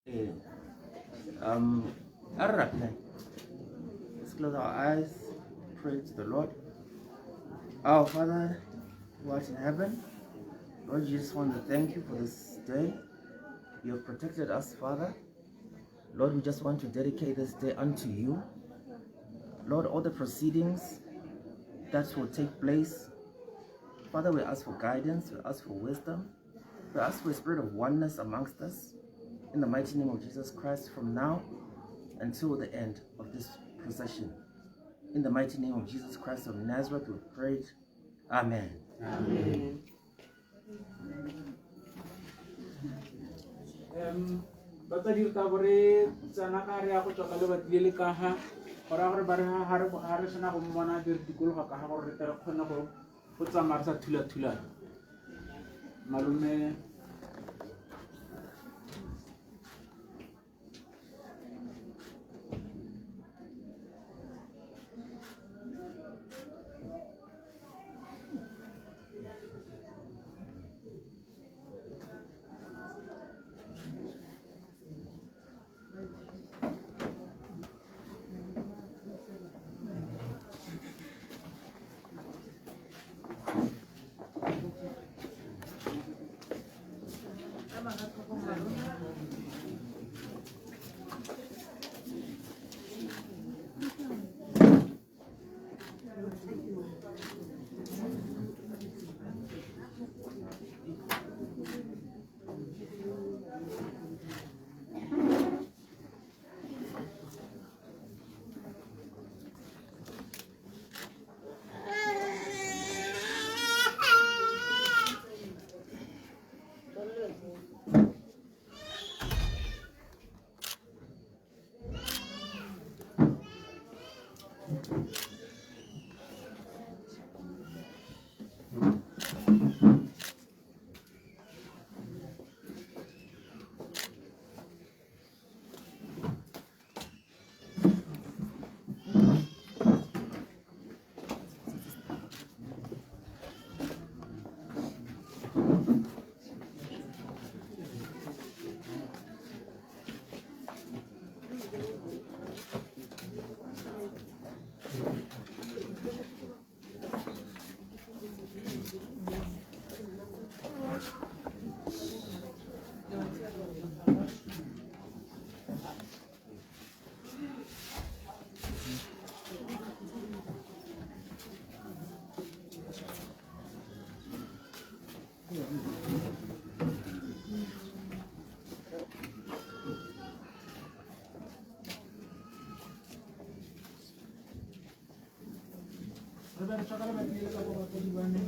Ee. A re rapeleng. Let's close our eyes, pray to the Lord. Our Father who art in heaven, Lord, we just want to thank you for this day. You have protected us, Father. Lord, we just want to dedicate this day unto you. Lord, all the proceedings that will take place, Father, we ask for guidance, we ask for wisdom, we ask for a spirit of oneness amongst us. In the mighty name of Jesus Christ, from now until the end of this procession. In the mighty name of Jesus Christ of Nazareth, we prayed. Amen. Amen. Batsadi re tla bo re tsena ka re ya go tswa ka lebati le le ka ga go raya gore ba re ga re sena go mmona be re dikologa ka ga gore re tle re kgone go tsamaya re sa thula-thulana malome. Re be re tswa ka lebati le ka go batsadi ba me.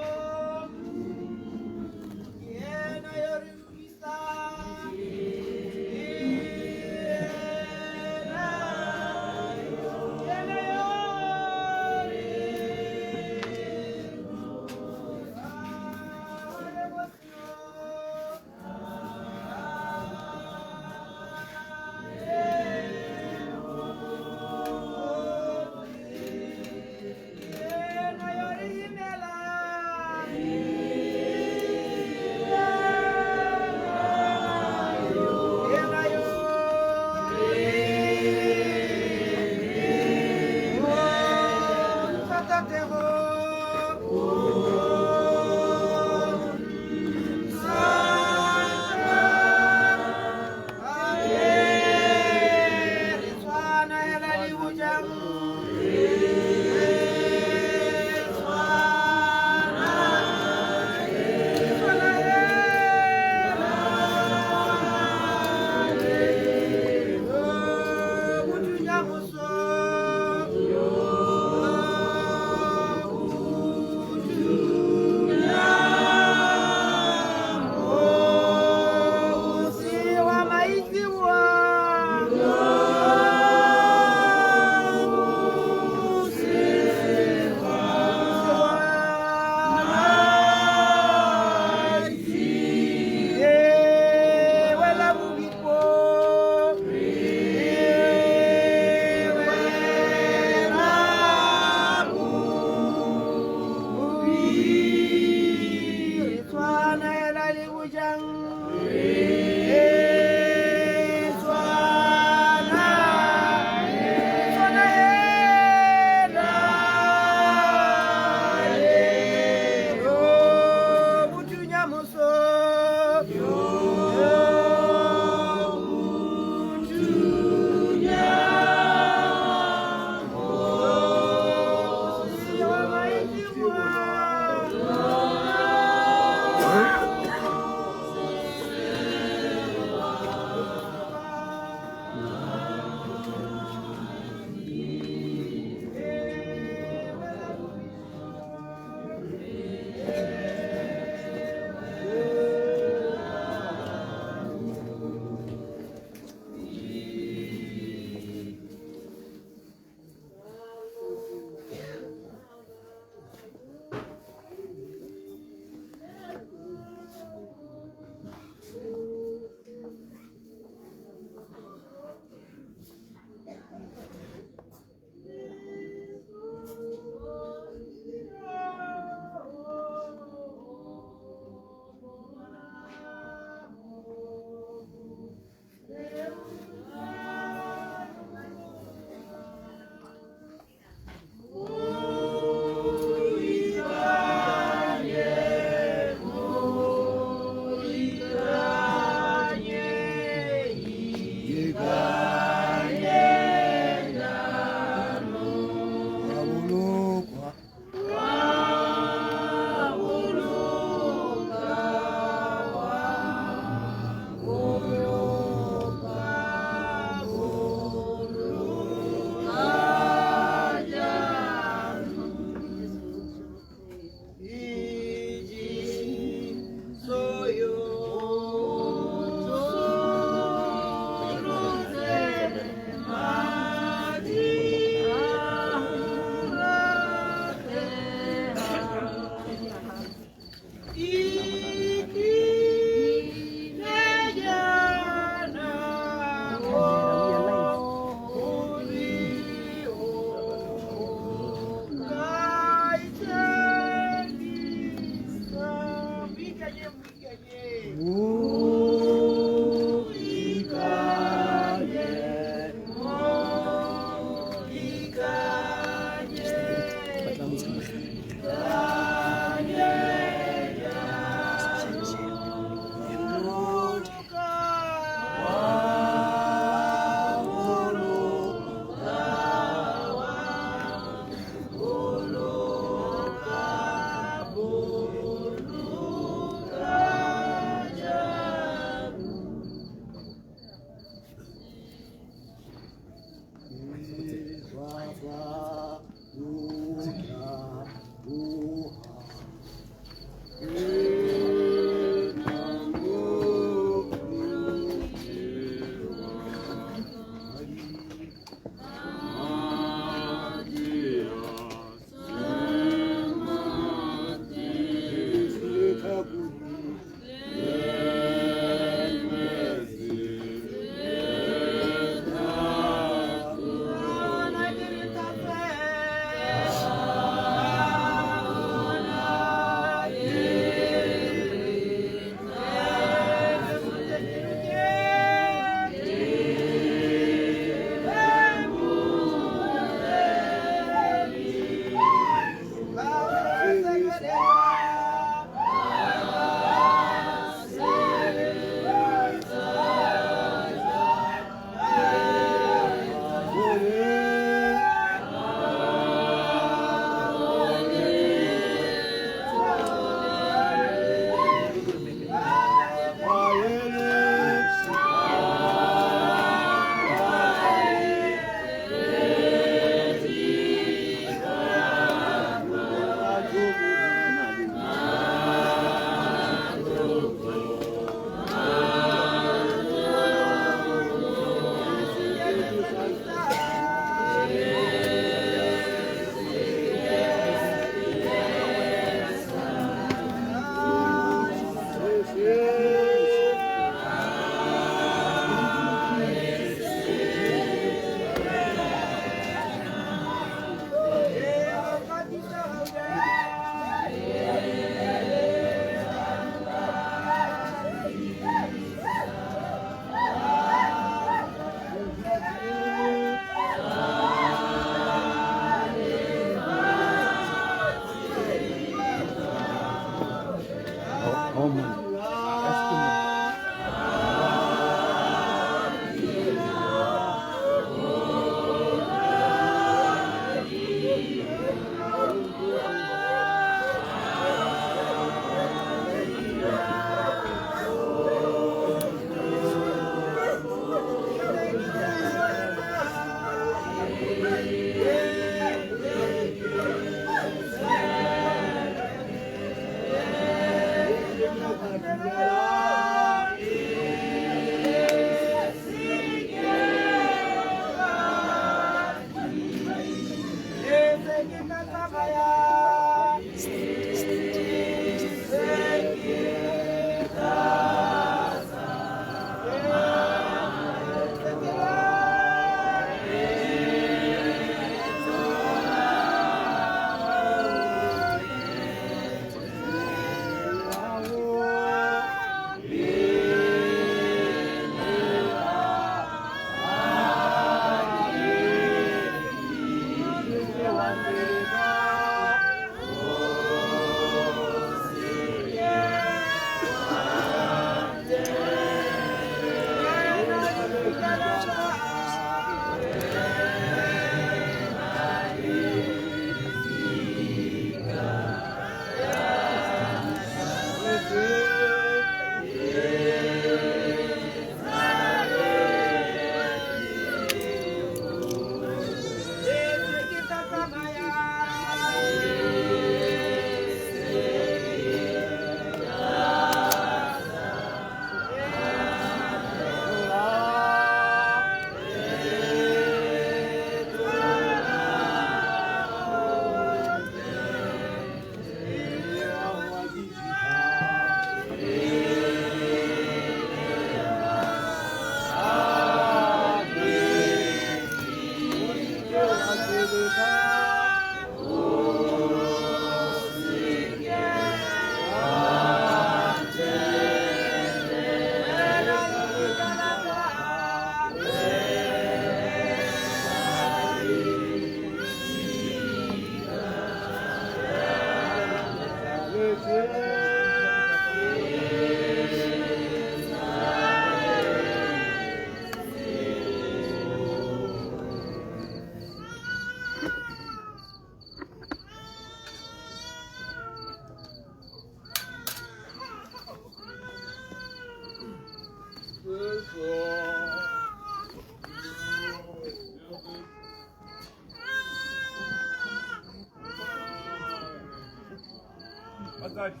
Batsadi,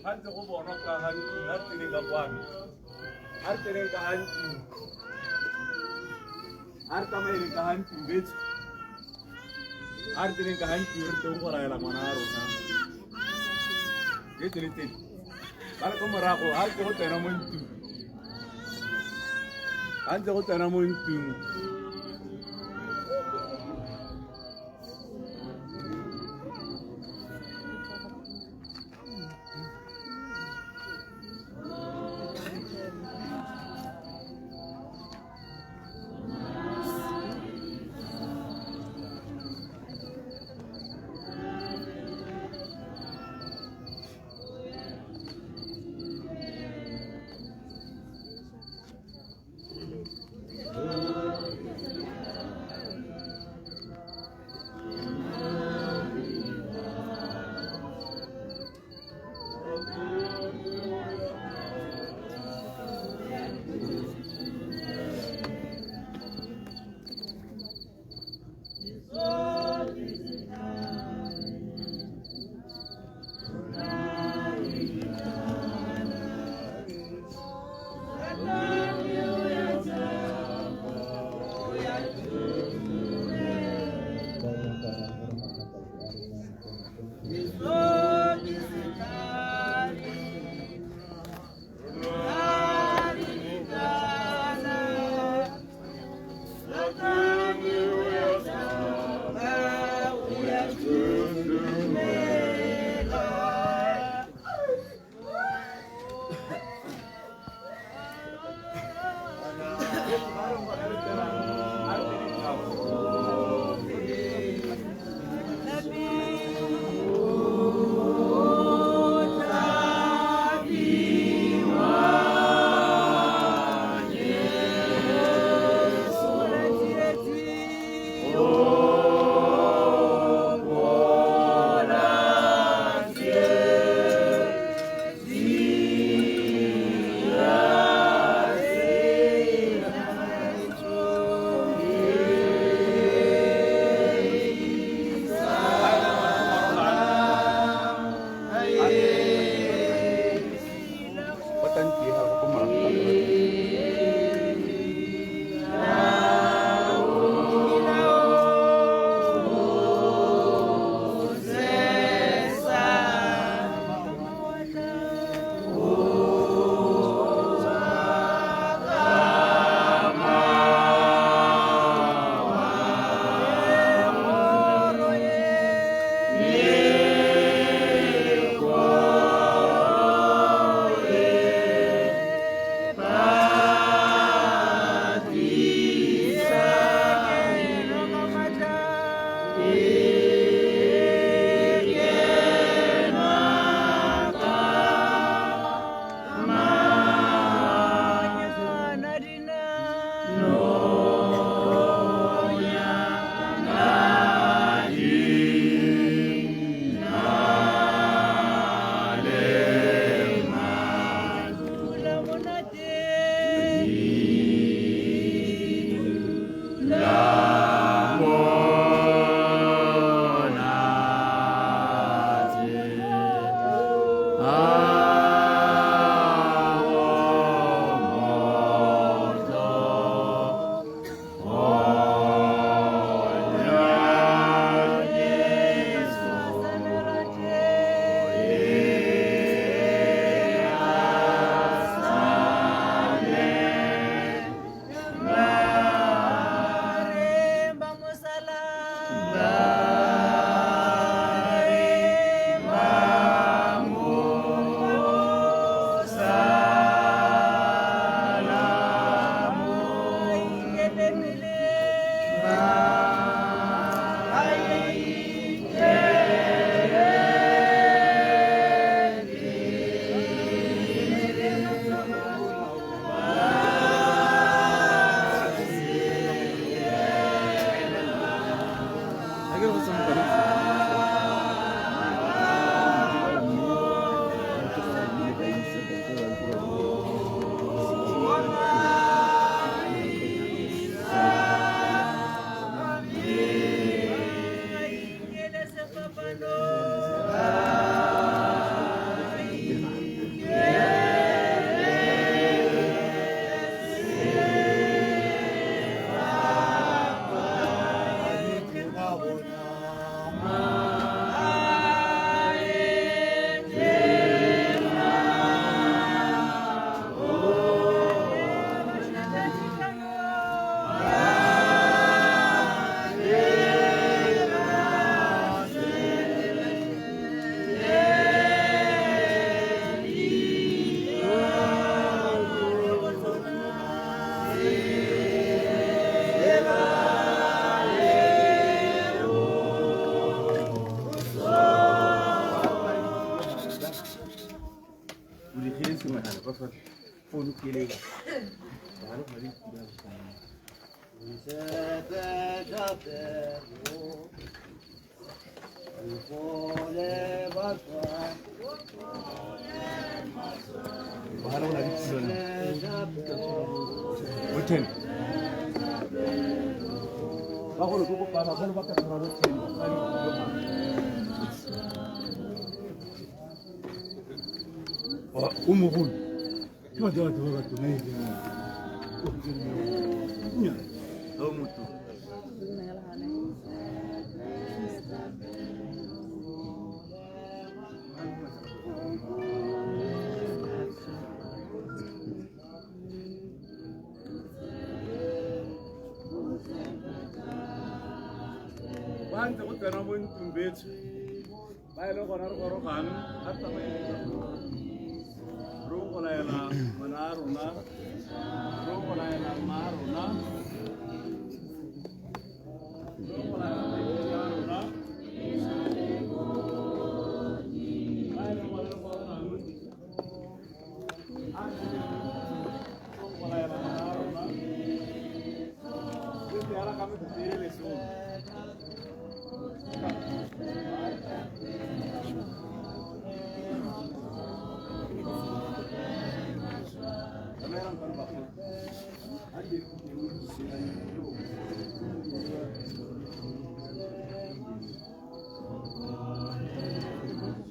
ga ntse go bonwa ka ga ntlong, a re tseneng ka kwano, a re tseneng ka ga ntlong, a re tsamaeleng ka ga ntlong betsho, a re tseneng ka ga ntlong re teng go raela ngwana wa rona. Le tsele tsele, ba re ko morago, ga ntse go tsena mo ntlong, ga ntse go tsena mo ntlong. Ba e le gona re gorogang a tsamaile re go laela ngwana a rona, re go laela mma a rona, re go laela maitsholo a rona. Ba e le gona re gorogang a re go laela ngwana a rona, re tseela ka metsotso e le lesome.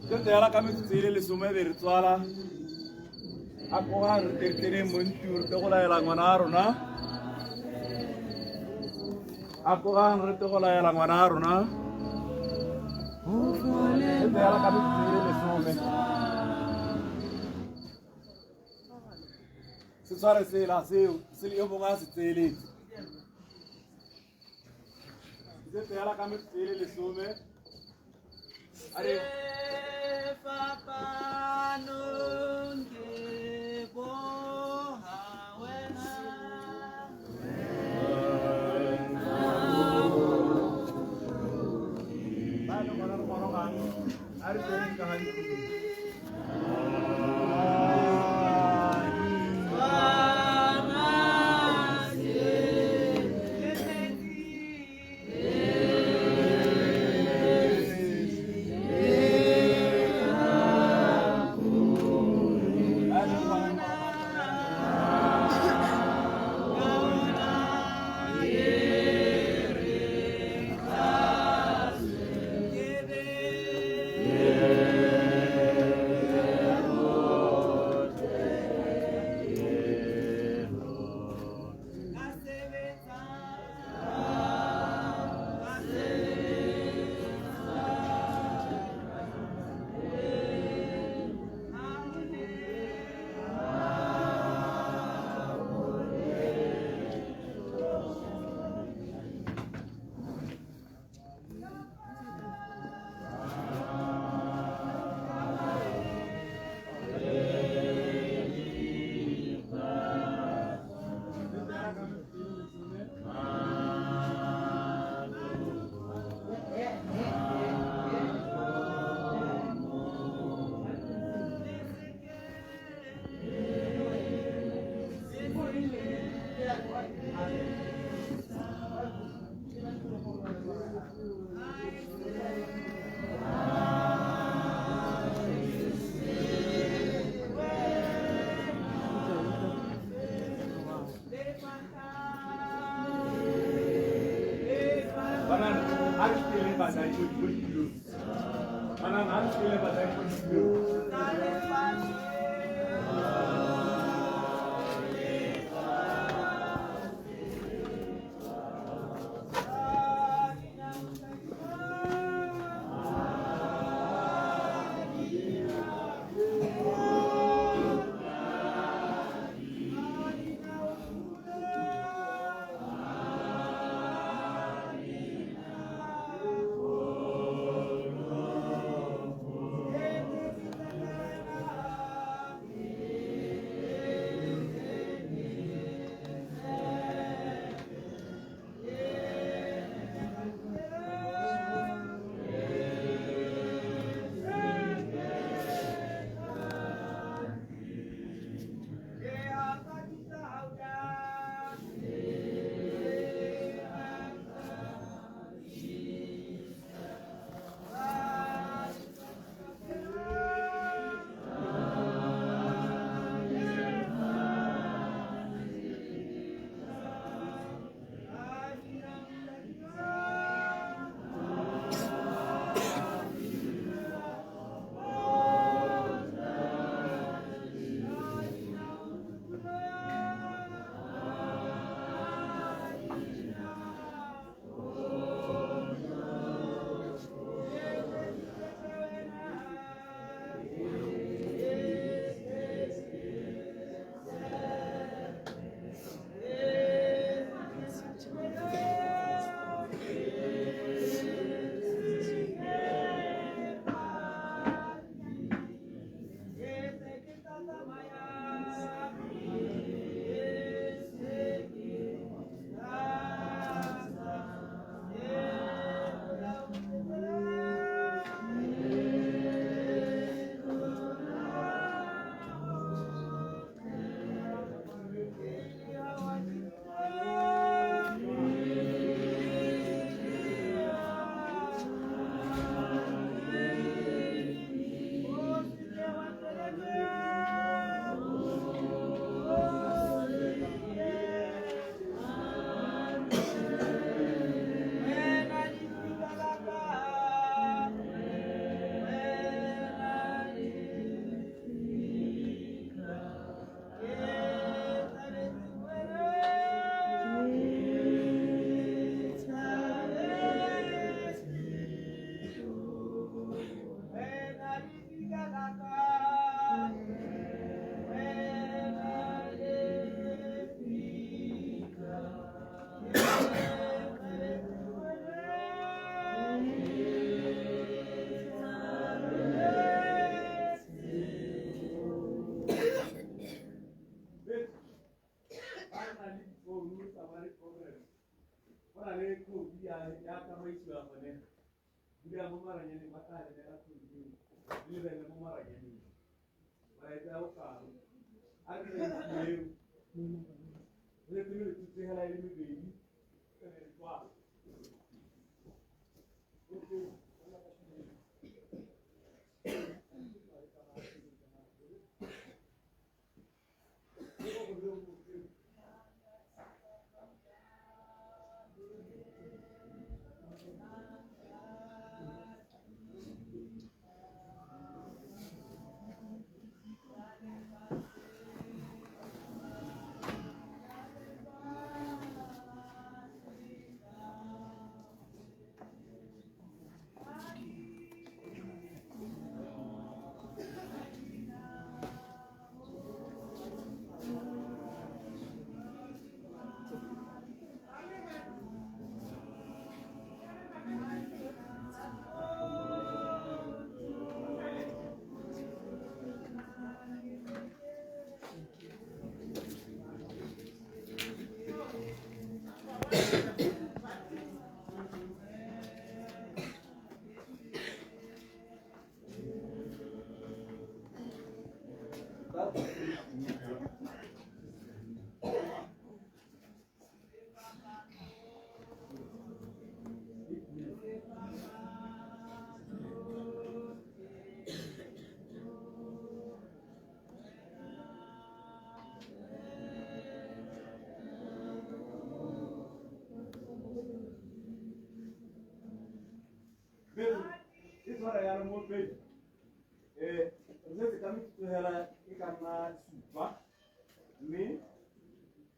Ke tsela ka metsotso e le lesome be re tswala a koga re tertereng mo ntlong re tle go laela ngwana a rona, a kogang re tle go laela ngwana a rona. Re tsela ka metsotso e le lesome. Se tshware sela seo se le yo mongwe a se tseeletse. Se tsela ka metsotso e le lesome. A re ba le gona re gorogang a re tseneng ka ga ntlong. Yeah. A re fitlheleng batsadi ko ditilong. Banana, a re fitlheleng batsadi ko ditilong. Go na le khoutu ya tsamaisiwa gone dula mo maranyaneng, ba tla le neela khoutu eo, le lebelele mo maranyaneng molaetsa ya bokalo. A re dire eo re letse metsotso hela e le mebedi re be re tswala. tshwara yalo mo pele re setse ka metsotso hela e ka nna supa mme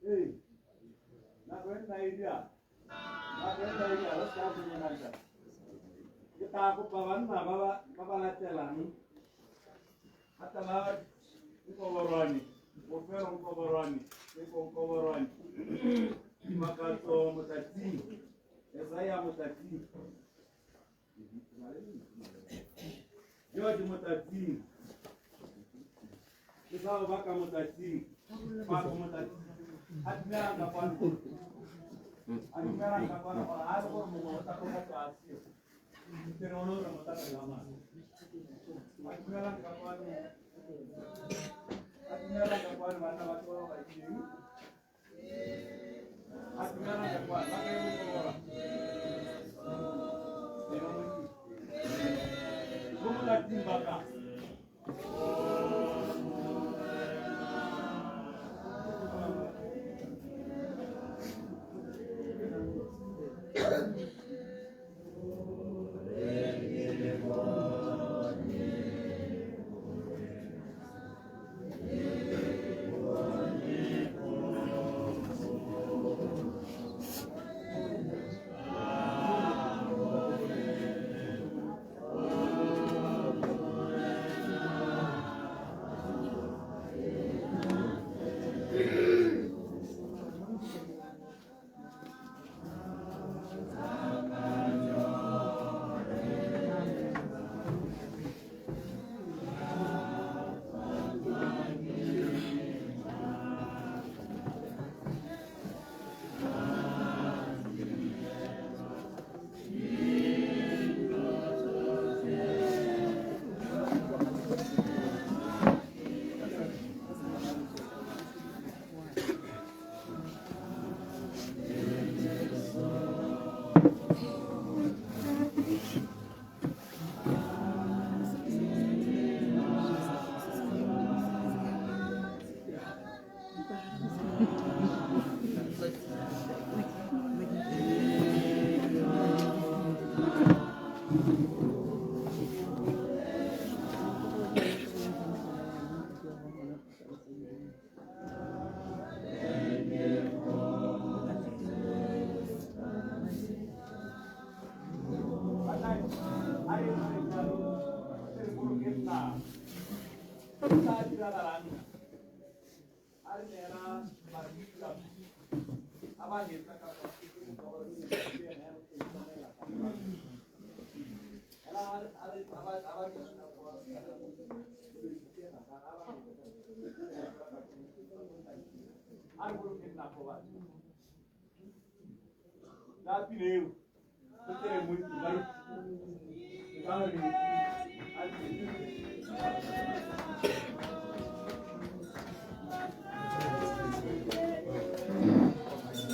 ee nako e nna e dia nako e nna e dia re se ka tshwenyana ke tla kopa banna ba ba latelang atala Nkoborwane Bofelo Nkoborwane Teko Nkoborwane Dimakatso Motlatsing Esaya Motlatsing George Motlatsing ke sa baka Motlatsing Pako Motlatsing a dumelang ka kwano a dumelang ka kwano gore a le gore mongwe o tla tloga tswa a seo tirelo re mo tla mane a dumelang ka kwano a dumelang ka kwano banna ba tloga ba eng a dumelang ka kwano ba kae mo bo Motlatsing ba ka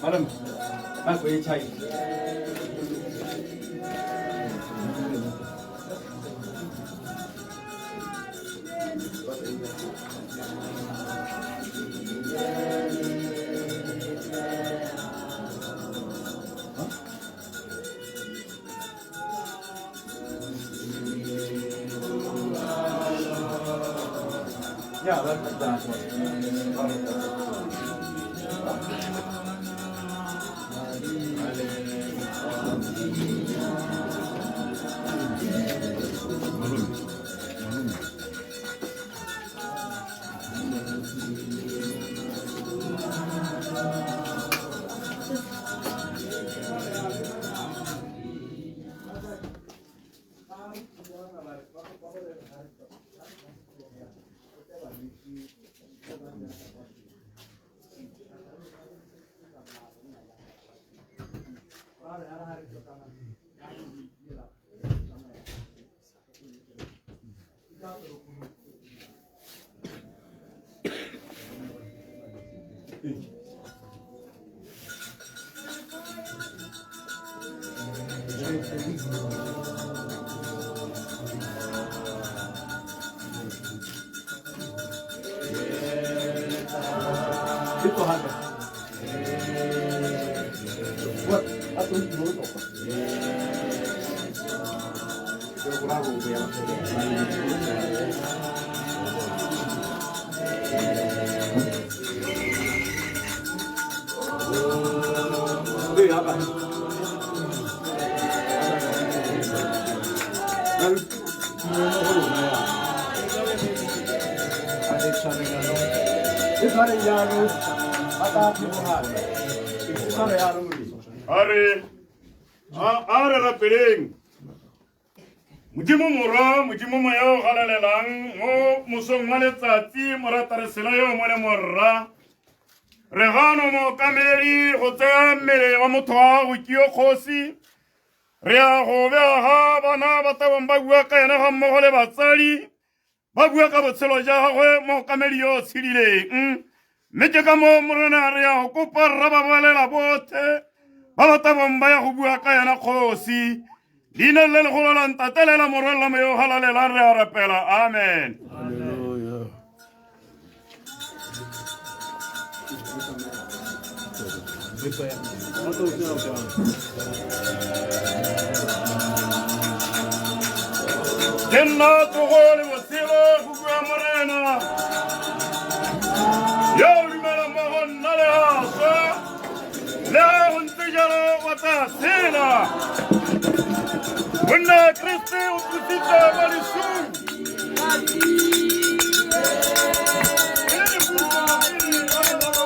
Madam, my chai. Yeah, that's that. A re rapeleng. Modimo Morwa, Modimo Moya o galalelang mo mosong wa letsatsi morataresela yo mo le morra. Re gano mookamedi go tsaya mmele wa motho wa gago ke yo kgosi. Re ya go bea ga bana ba tabong ba bua ka ena ga mmogo le batsadi ba bua ka botshelo ja gagwe mookamedi yo o tshedileng. Mme ke ka moo Morena re ya go kopa rra ba bolela bothe ba ba tabong ba ya go bua ka yena kgosi. Leina le legolo la Ntate le la Morwa le la Moya o Halalelang re a rapela. Amen. Hallelujah. Ke nna tsogo le botshelo go bua Morena. Yo o dumelang mo go nna le ga swa, le ga go ntse jalo o tla tshela. Gonne Kriste o tsositswe mo lesung. E le lefufa pele ga lelapa.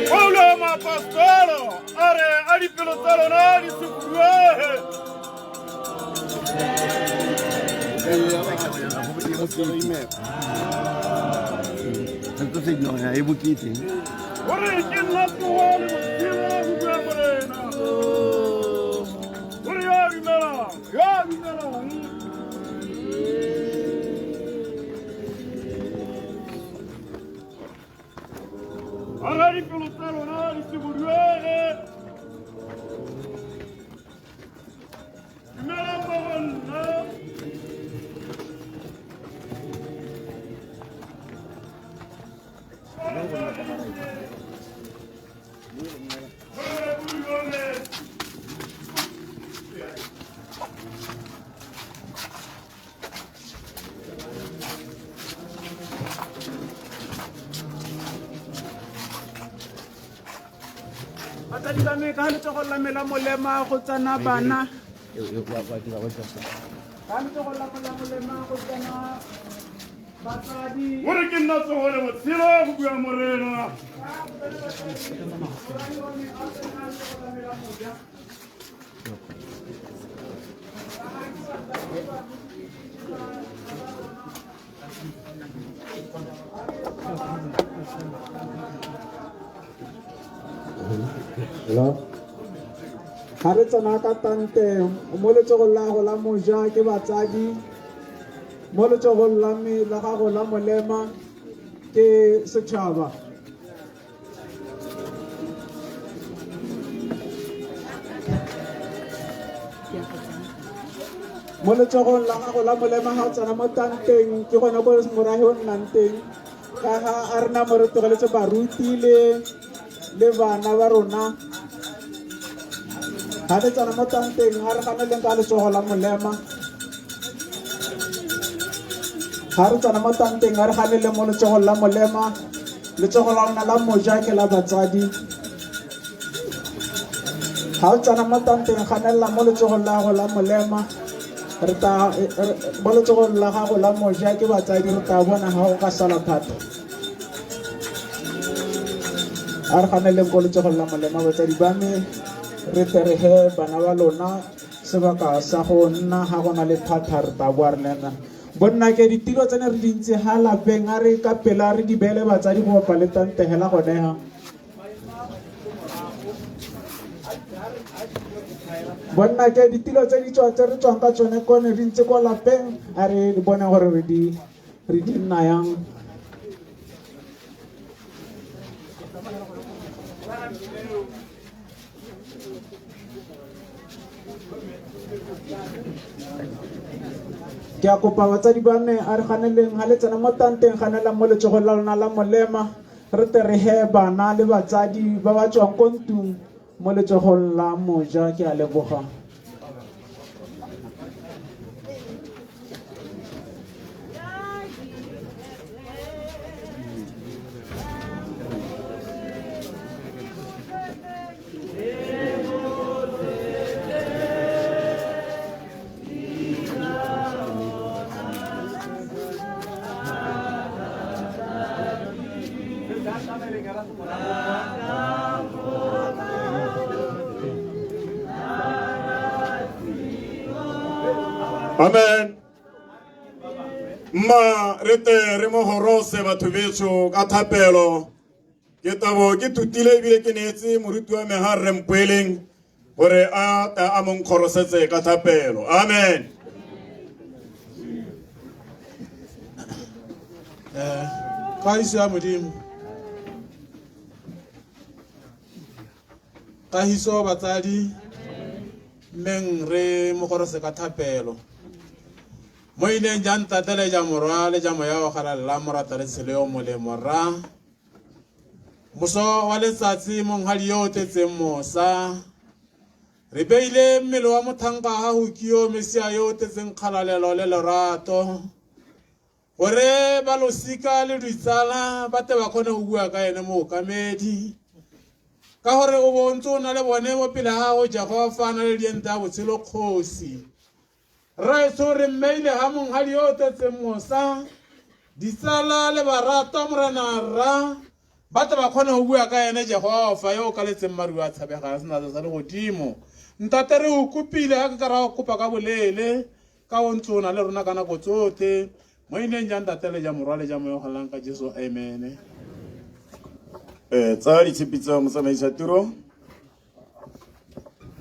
Paulo moapostolo a re a dipelo tsa lona di se fuduege. Gore ke nna tsogo le botshelo go bua Morena. Gore yo a dumelang, yo a dumelang. A ga dipelo tsa lona di se fuduege. Dumelang mo go nna. Batsadi ba me ka letsogo la me la molema go tsena bana. Ka letsogo la me la molema go tsena batsadi. Gore ke nna tsogo le botshelo go bua Morena. Ga re tsena ka tante mo letsogong la gago la moja ke batsadi, mo letsogong la me la gago la molema ke setšhaba. Mo letsogong la gago la molema ga o tsena mo tanteng ke gone ko morahe o nnang teng, ka ga a rena mo re tlogeletse baruti le bana ba rona. Ga re tsena mo tanteng ga re ganeleng ka letsogo la molema. Ga re tsena mo tanteng ga re ganeleng mo letsogong la molema. Letsogo la rona la moja ke la batsadi. Ga o tsena mo tanteng ganelela mo letsogong la gago la molema. Re tla mo letsogong la gago la moja ke batsadi, re tla bona ga go ka sala thata. A re ganeleng ko letsogong la molema batsadi ba me. Re tle re he bana ba lona sebaka sa go nna ga go na le phatha re tla boa re lena. Bonna ke ditilo tse ne re di ntse ha lapeng a re ka pela re di beele batsadi go bapa le tante hela gone ha. Bonna ke ditilo tse di tswa tse re tswang ka tsone kone di ntse kwa lapeng a re di bone gore re di re di nna yang. Ke a kopa batsadi ba me a re ganeleng ga le tsena mo tanteng ganelang mo letsogong la lona la molema re tle re he bana le batsadi ba ba tswang ko ntlong mo letsogong la moja. Ke a leboga. Amen. Mma re te re mo gorose batho betsho ka thapelo. Ke tabo ke tutile ebile ke neetse moruti wa me ha re mpoeleng gore a ta a mo nkgorosetse ka thapelo. Amen. Kagiso ya Modimo. Kagiso batsadi mmeng re mo gorose ka thapelo. Mo ileng ja ntate le ja morwa le ja moya o galalelang morata le tshelo yo molemo rra. Moso wa letsatsi monghadi yo o tletseng mosa. Re beile mmele wa mothanka ga go kio Mesia yo o tletseng kgalalelo le lerato. Gore ba losika le ditsala ba tle ba kgone go bua ka ene mookamedi. Ka gore o bo ntse o na le bone mo pele ga gago Jehofa a na le diente ya botshelo kgosi. Rraetsho re mmeile ga monghadi yo o tletseng mosa, ditsala le baratwa morena rra ba tle ba kgone go bua ka ene Jehofa yo o kaletseng maru a tshabegang senatla sa legodimo. Ntate re o kopile ga ke ka ra go kopa ka boleele ka o ntse o na le rona ka nako tsotlhe. Mo ineng ja ntate le ja morwa le ja moya o galelang ka Jesu amen. Tsaya ditshipi tsa motsamaisa tiro.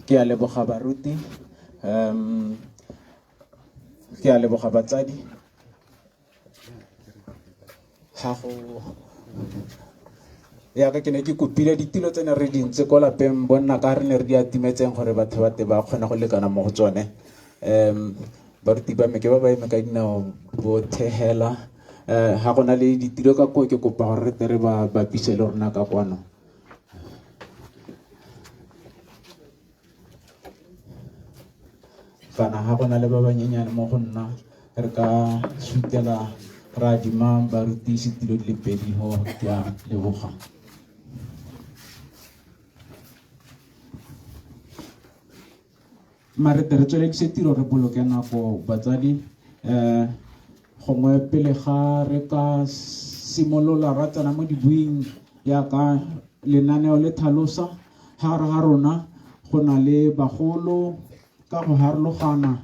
Ke a leboga baruti. Ke a leboga batsadi. Ga go yaka ke ne ke kopile ditilo tse ne re di ntse ko lapeng bonna ka re ne re di atimetseng gore batho ba te ba kgone go lekana mo go tsone. Baruti ba me ke ba ba eme ka dinao bo thehela. Ga go na le ditilo ka koo ke kopa gore re tle re ba bapise le rona ka kwano. Kana ga go na le ba banyenyane mo go nna re ka sutela ra adima barutisi tilo di le pedi ho ke a leboga. Mare re tsweledise tiro re boloke nako batsadi. Gongwe pele ga re ka simolola ra tsena mo dibuing yaka lenaneo le tlhalosa ga re ga rona go na le bagolo ka go harologana.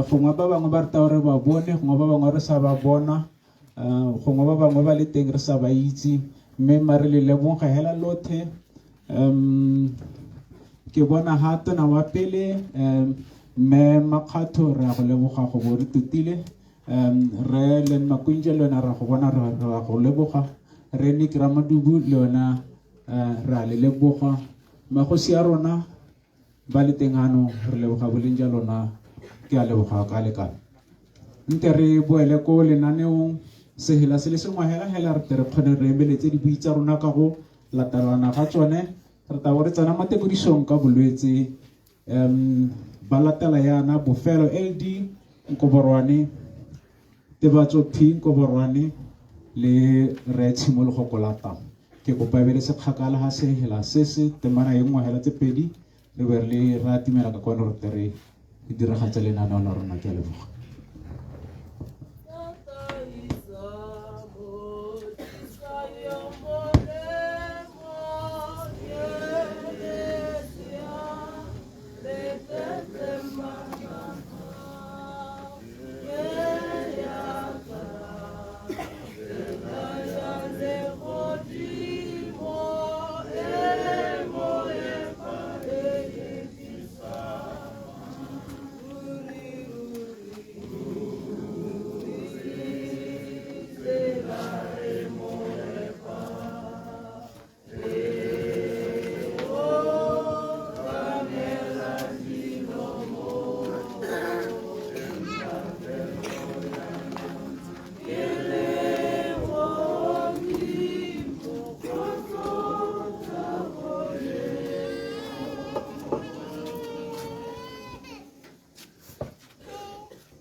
Gongwe ba bangwe ba rata gore ba bone, gongwe ba bangwe re sa ba bona, gongwe ba bangwe ba le teng re sa ba itse, mme mare le leboge hela lothe. Ke bona ha tona wa pele, mme Makgatho re a go leboga go bo re totile. Re le Makwinja le wena ra go bona re a go leboga. Re Nick Ramadubu le wena re a le leboga. Magosi a rona ba le teng ano re leboga boleng ja lona, ke a leboga ka lekana. Nte re boele ko lenaneong sehela se le sengwe hela hela re tle re kgone re emeletse dibui tsa rona ka go latelana ga tsone. Re tla bo re tsena mo tekodisong ka bolwetse. Ba latela yana bofelo LD Nkoborwane, Tebatso P Nkoborwane le Re Tshimologo Kolata. Ke kopa e be le sekgakala ga sehela se se temana e nngwe hela tse pedi re be re le ra atimela ka kwano re tle re diragatse lenaneo la rona. Ke a leboga.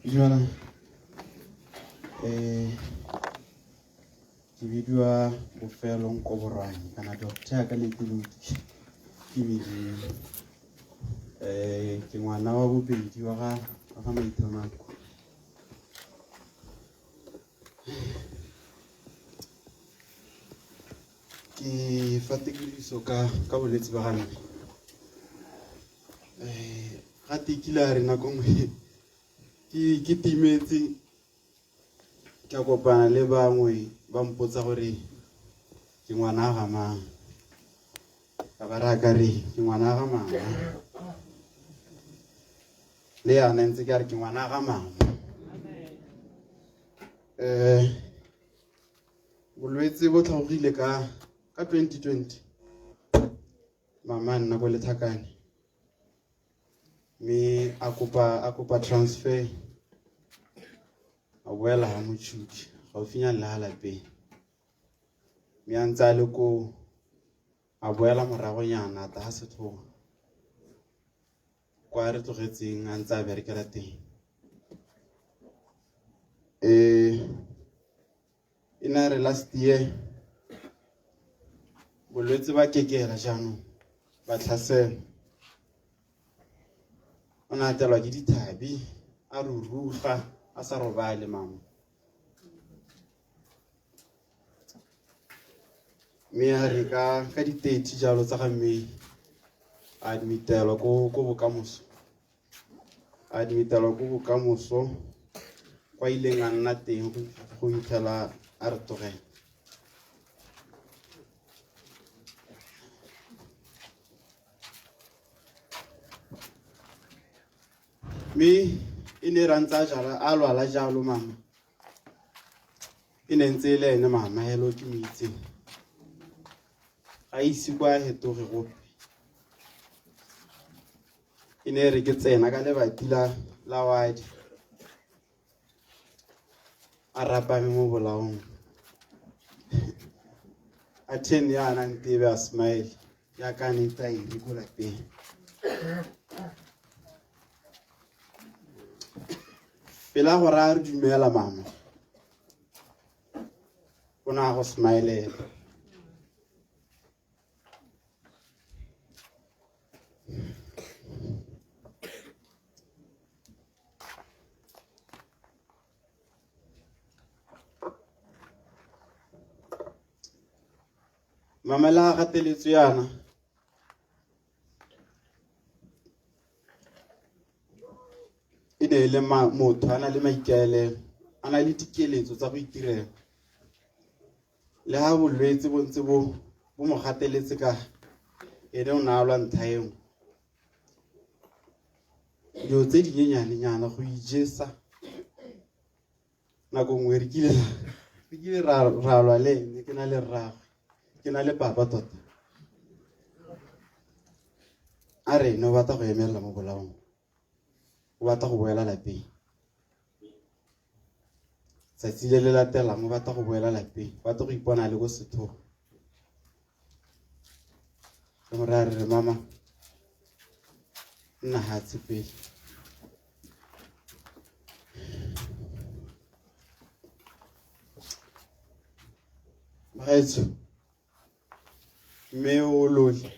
Dumelang. Ke bidiwa Bofelo Nkoborwane kana doctor ka letilodi ke medimo. Ke ngwana wa bobedi wa ga Maithamako. Ke fa tekodiso ka bolwetse ba ga mme. Ga te kile a re nako nngwe ke timetse, ke a kopana le bangwe ba mpotsa gore ke ngwana ga mang, ka ba raya ka re ke ngwana ga mama, le yana ntse ke a re ke ngwana ga mama. Bolwetse bo tlhagogile ka 2020, mama nna ko Lethakane, mme a kopa transfer, a boela ha Motšhudi gaufinyana le ha lapeng, mme a ntse a le koo a boela moragonyana a taga setlhogo kwa re tlogetseng a ntse a berekela teng. E ne re last year bolwetse ba kekela jaanong ba tlhasela, o ne a tlelwa ke dithabi, a ruruga a sa robale mama, mme a re ka di-30 jalo tsa ga mme a admitelwa ko Bokamoso, a admitelwa ko Bokamoso kwa ileng a nna teng go fitlhela a re tlogela. Mme e ne ra ntse a jala a lwala jalo mama, e ne ntse e le ene mama helo ke mo itseng, ga ise kwa hetoge gope. E ne re ke tsena ka lebati la wadi, a rapame mo bolaong, a ten yana ntebe a smile jaaka a ne ntse a eme ko lapeng. Pela gore a re dumela mama, o ne a go smilela. Mama le a gateletswe yana, e ne e le motho a na le maikaelelo, a na le dikeletso tsa go itirela. Le ha bolwetse bo ntse bo mo gateletse ka ene o ne a lwa ntlha e nngwe. Dilo tse dinyenyanenyana go ijesa, nako nngwe re kile ra lwa le ene, ke na le rragwe, ke na le papa tota. A re ene o batla go emelela mo bolaong, o batla go boela lapeng. Tsatsi le le latelang o batla go boela lapeng, o batla go ipona le ko sethogo. Re mo raya re re mama, nna hatshe pele. Bagaetsho, mme o lole,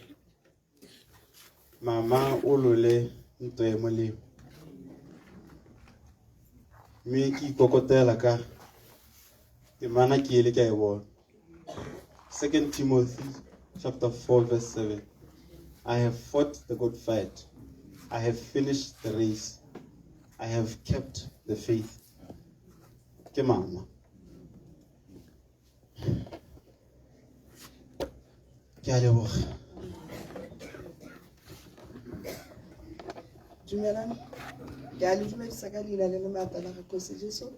mama o lole ntwa e molemo, mme ke ikokotela ka temana ke ele ke a e bona. 2 Timothy chapter 4 verse 7. I have fought the good fight. I have finished the race. I have kept the faith. Ke mama. Ke a leboga. Dumelang. Ke a le dumedisa ka leina le le maatla la ga Kgosi Jesu.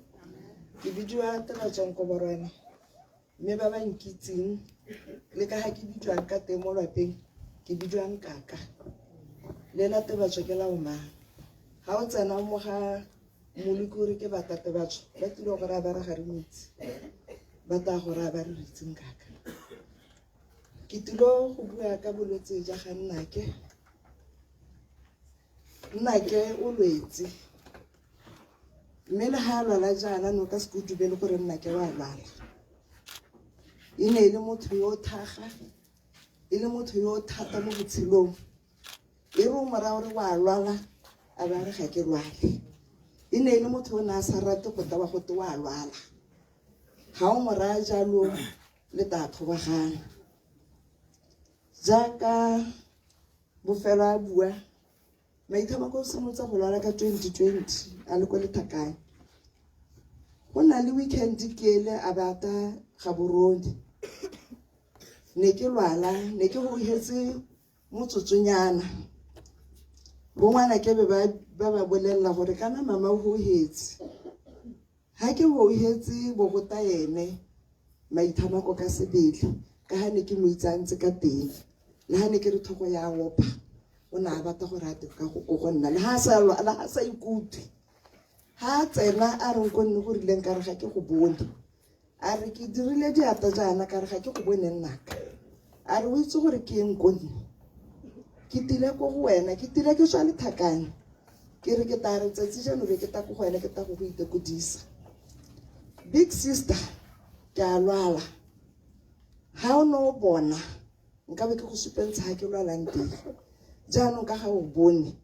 Ke bidiwa Tebatso Nkoborwane, mme ba ba nkitseng le ka ga ke bidiwang ka teng mo lwapeng, ke bidiwang kaka. Le la Tebatso ke la omang. Ga o tsena mo ga Molokuri ke bata Tebatso, ba tlile go raya ba re ga re mo itse, ba tla go raya ba re re itseng kaka. Ke tlile go bua ka bolwetse ja ga nnake. Nnake o lwetse, Mme le ga a lwala jaana no ka se ke dumele gore nna ke wa lwala. E ne e le motho yo o thaga, e le motho yo o thata mo botshelong. E re o moraya gore wa lwala, a ba re ga ke lwale. E ne e le motho o ne a sa rate go tewa gote wa lwala. Ga o mo raya jalo le ta thobagana. Jaaka bofelo a bua, Maithamako o simolotse go lwala ka 2020 a le ko Lethakane. Go na le weekend ke ele a ba ta Gaborone. Ne ke lwala, ne ke gogetse motsotsonyana. Bo ngwana ke be ba ba bolelela gore kana mama o gogetse. Ha ke gogetse bogota ene Maithamako ka sebele ka ha ne ke mo itse a ntse ka teng. Le ha ne ke re tlhogo ya opa, o ne a batla gore a te ka go go nna le ha sa le ha sa ikutlwe. Ha a tsena a re nko nne go rileng ka re ga ke go bone. A re ke dirile diatla jaana ka re ga ke go bone nnaka. A re o itse gore ke eng ko nne. Ke tile ko go wena, ke tile ke tswa Lethakane. Ke re ke tla re tsatsi jano be ke tla ko go wena ke tla go go itekodisa. Big sister, ke a lwala. Ha o ne o bona nka be ke go supentsha ha ke lwalang teng. Jaanong ka ga o bone,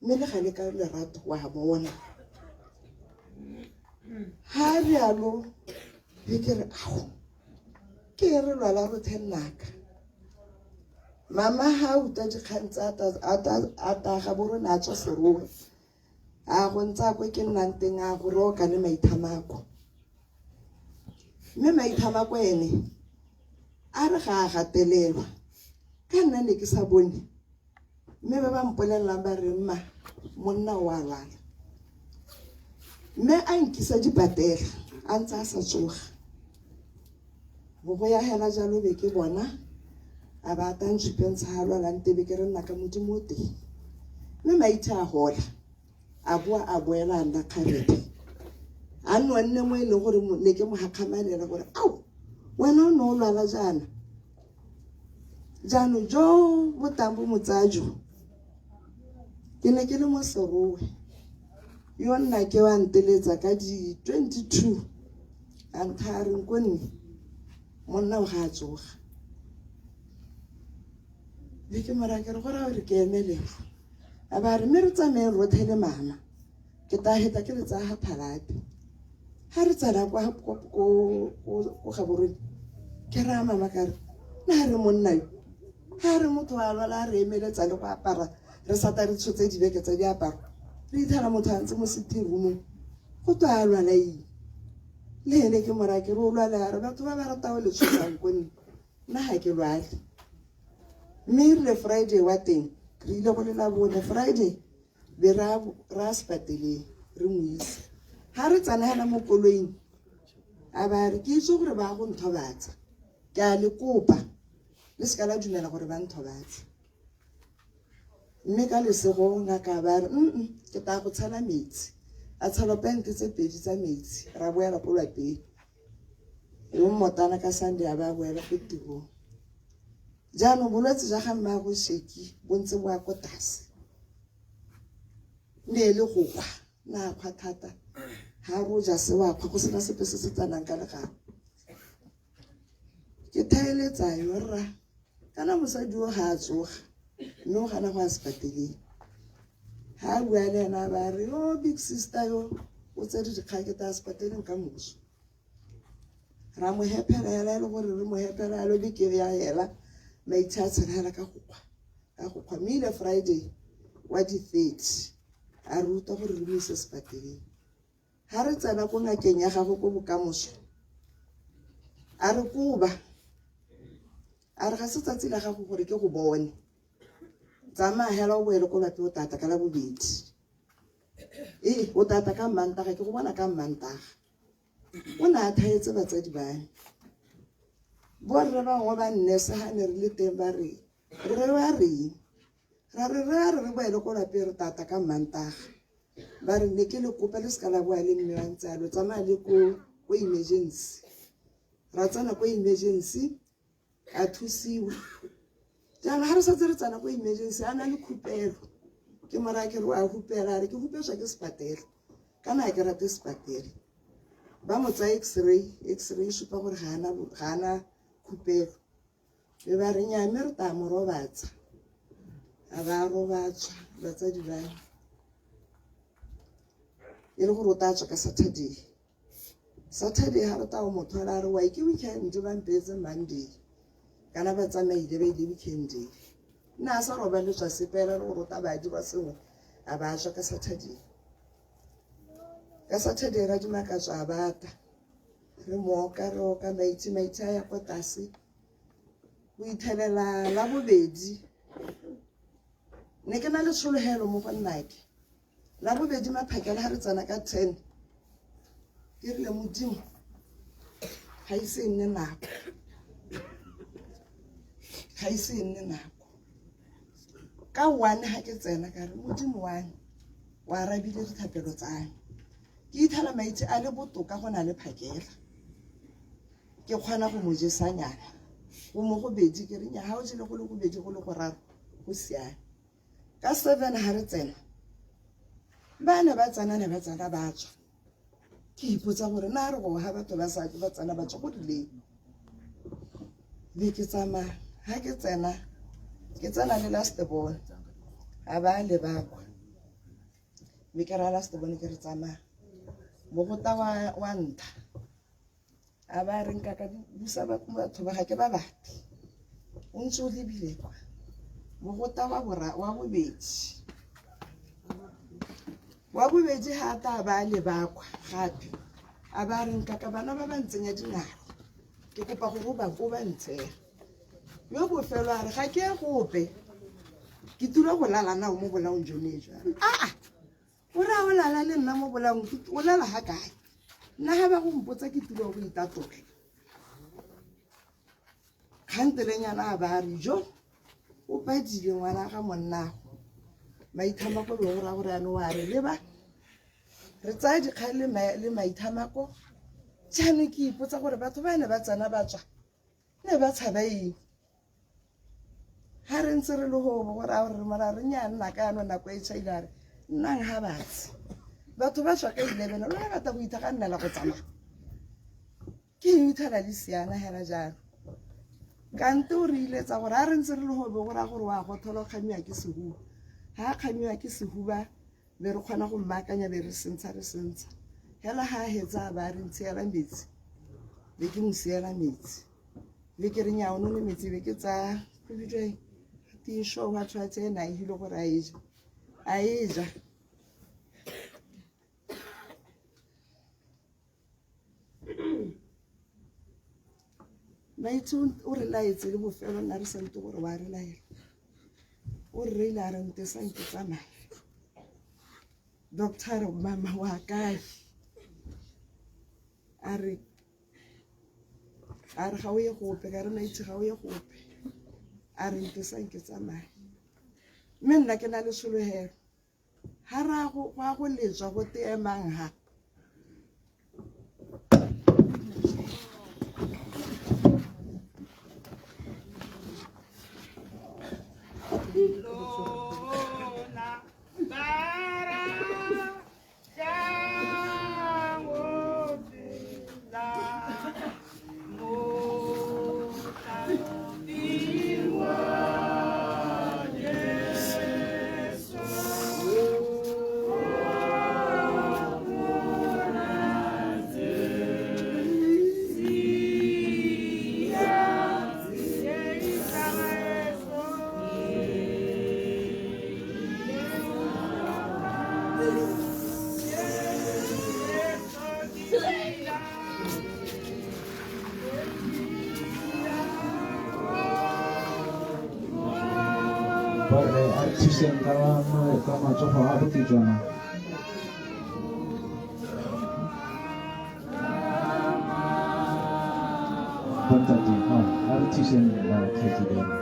mme le gale ka lerato wa bona. Ha rialo be ke re ao ke re lwala rothe nnaka. Mama ha utlwa dikgang tsa a ta Gaborone a tswa Serowe. A go ntse a kwe ke nnang teng a go roka le Maithamako. Mme Maithamako ene a re ga a gatelelwa ka nna ne ke sa bone. Mme ba ba mpolelelang ba re mma monna o a lwala. Mme a nkisa dipatela a ntse a sa tsoga. Bo go ya hela jalo be ke bona a ba ta ntshupentsha ha lwalang tebe ke re nna ka Modimo o teng. Mme Maithe a gola a boa a boela a nna kgarebe. A nonne mo e leng gore ne ke mo gakgamalela gore ao wena o ne o lwala jaana. Jaanong jo bo tang bo mo tsaya jo, ke ne ke le mo Serowe. Yo nna ke wa nteletsa ka di 22 a ntha a re nkonne monna o ga a tsoga. Be ke mo raya ke re go raya gore ke emelela. A ba re mme re tsamayeng rotlhe le mama. Ke tla heta ke le tsaya ga Phalate. Ha re tsena kwa ko Gaborone ke raya mama ka re na re monna yo ha re motho a lwala a re emeletsa le go apara re sata re tshotse dibeke tsa diaparo re ithela motho a ntse mo sitting roomong go twa a lwala eng le ene ke mora ke re o lwale a re batho ba ba ratang le tshosang ko nne nna ga ke lwale. Mme erile Friday wa teng re ile go lela bone Friday be ra ra sepateleng re mo isa. Ha re tsena hela mo koloing a ba re ke itse gore ba go nthobatsa ke a le kopa le seka la dumela gore ba nthobatse. Mme ka lesego ngaka ba re ke tla go tshela metsi. A tshelwa pente tse pedi tsa metsi ra boela ko lwapeng. Yo mmotana ka Sunday a ba boela ko tirong. Jaanong bolwetse jwa ga mmaagwe Sheki bo ntse bo ya ko tlase. Ne e le go kgwa, na kgwa thata. Ha ro ja se wa kgwa go sena sepe se se tsanang ka legano. Ke thaeletsa yo rra kana mosadi o ga a tsoga mme o gana go ya sepateleng. Ha a bua le ena ba re yo big sister yo o tsere dikgang ke tla sepateleng ka moso. Ra mo hepela hela e le gore re mo hepela yalo beke ya hela maitse a tshela hela ka go kgwa ka go kgwa. Mme ile Friday wa di 30 a re utlwa gore re mo ise sepateleng. Ha re tsena ko ngakeng ya gagwe ko bokamoso a re koba a re ga se tsatsi la gago gore ke go bone tsamaya hela o boele ko lapeng o tata ka la bobedi ee o tata ka Mmantaga ke go bona ka Mmantaga. O ne a thaetse batsadi ba me. Borre bangwe ba nnese ha ne re le teng ba re re ba reng ra re re a re re boele ko lapeng re tata ka Mmantaga. Ba re ne ke le kope le seka la boa le mme wa ntse a lo tsamaya le ko emergency. Ra tsena ko emergency a thusiwa. Jaanong ha re santse re tsena ko emergency a na le khupelo ke mo raya ke re o a hupela a re ke hupetswa ke sepatela. Kana ga ke rate sepatele. Ba mo tsaya x-ray, x-ray e supa gore ga ana khupelo. Be ba re nnyaa, mme re tla mo robatsa. A ba robatswa batsadi ba me. E le gore o tla tswa ka Saturday. Saturday ga re tla go mo thola a re wai ke weekend ba mpeetse Monday. Kana ba tsamaile ba ile weekend. Nna a sa robaletswa sepe le gore o tla ba dirwa sengwe a ba tswa ka Saturday. Ka Saturday ra dimakatso a bata. Re mooka re oka maitse maitse a ya kwa tlase. Go ithelela la bobedi. Ne ke na le tshologelo mo go nnake. La bobedi maphakela ga re tsena ka 10. Ke rile Modimo ga ise e nne nako. Ga ise e nne nako. Ka 1 ga ke tsena ka re Modimo wa me o arabile dithapelo tsa me. Ke ithela maitse a le botoka go na le phakela. Ke kgona go mo jesanyana. Go mo gobedi ke re nya ga o jele go le gobedi go le goraro go siame. Ka 7 ga re tsena ba ne ba tsena ne ba tsena ba tswa. Ke ipotsa gore na re go ga batho ba sa ba tsena ba tswa go rileng. Be ke tsamaya ga ke tsena ke tsena le last born a ba leba kwa. Mme ke raya last born ke re tsamaya mogota wa ntha a ba re nka ka busa batho ba ga ke ba batle o ntse o lebile kwa mogota wa bobedi wa bobedi ga a tla ba leba kwa gape a ba re nka ka bana ba ba ntsenya dingalo ke kopa gore o ba ntshega yo bofelo a re ga ke ye gope ke tilo go lala nao mo bolaong jone jwa aa o re a o lala le nna mo bolaong o lala ga kae nna ga ba go mpotsa ke tilo go itatola kgantelenyana a ba re jo o padile ngwana ga monnago maithamako be go raya gore ano wa re leba re tsaya dikgang le maithamako jaanong ke ipotsa gore batho ba ne ba tsena ba tswa ne ba tshaba eng ga re ntse re le gobo gore a gore mara re nya nna ka yano nako e tšhaile a re nnang ga batse batho ba tswa ka 11 lona rata go ithagannela go tsamaya ke eng ithala le siana hela jalo kante o re iletsa gore a re ntse re le gobe go raya gore wa gothola o kgamiwa ke sehuba ga a kgamiwa ke sehuba be re kgona go mmaakanya be re sentsha re sentsha hela ga a hetsa a ba re ntshiela metsi be ke mo siela metsi be ke re nyao none metsi be ke tsaya go bitswa tišo wa tshwatse e naegile gore a e ja a e ja. Maitse o re laetse le bofelo nna re sante gore wa re laela o re reile a re ntesang ke tsamaya doctor re mama wa kae a re ga o ye gope ka re maitse ga o ye gope a re ntesang ke tsamaya mme nna ke na le tshologelo ga ra go gwa go letswa go teemang ha Borre a re thuseng ka matsogo a bokejana. Bontate, a re thuseng bakgweetsi ba rona.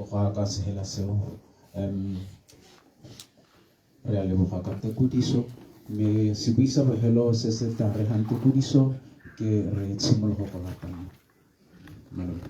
Leboga ka sehela seo. Re a leboga ka tekodiso, mme sebui sa bofelo se se tla re gang tekodiso ke re Tshimologo go latang. Malome.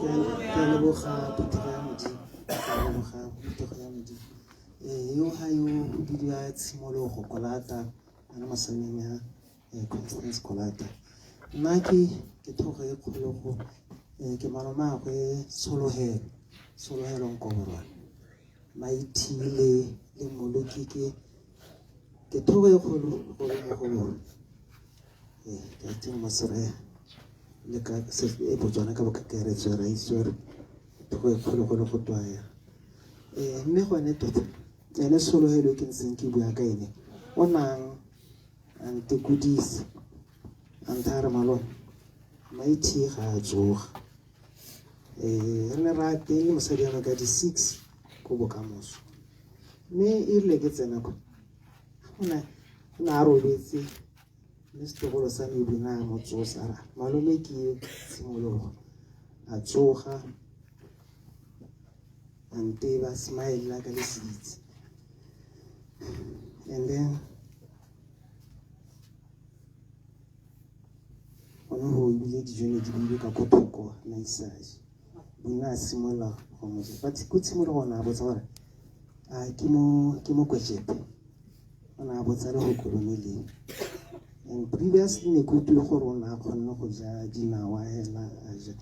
Ke a leboga phuthego ya Modimo, ke a leboga phuthego ya Modimo. Yo ga yo o bidiwa Tshimologo Kolata, a le mosaneng ya Constance Kolata. Nna ke thogo e kgolo go ke malomagwe Tshologelo, Tshologelo Nkoborwane. Maithile le Mmoloki ke thogo e kgolo go le mo go bone. Ke a itse Mosere le ka e Botswana ka bokakaretso ra itse gore thogo e kgolo go le go twaya. Mme gone tota ene Tshologelo ke ntseng ke bua ka ene o nang a ntekodisa a ntha re malome Maithi ga a tsoga. Re ne ra teng le mosadi wa me ka di-6 ko bokamoso, mme e rile ke tsena kwa o ne a robetse, mme setlogolo sa me ebile a mo tsosa a re malome ke Tshimologo. A tsoga a nteba smile ka lesitse, and then gone go ebile dijo ne di beilwe ka ko thoko na isaje bone a simolola go mo ja, but ko tshimologo o ne a botsa gore a ke mo kwejepe, o ne a botsa le go kolone leng. And previously ne ke utlwile gore o ne a kgonne go ja dinawa hela a ja.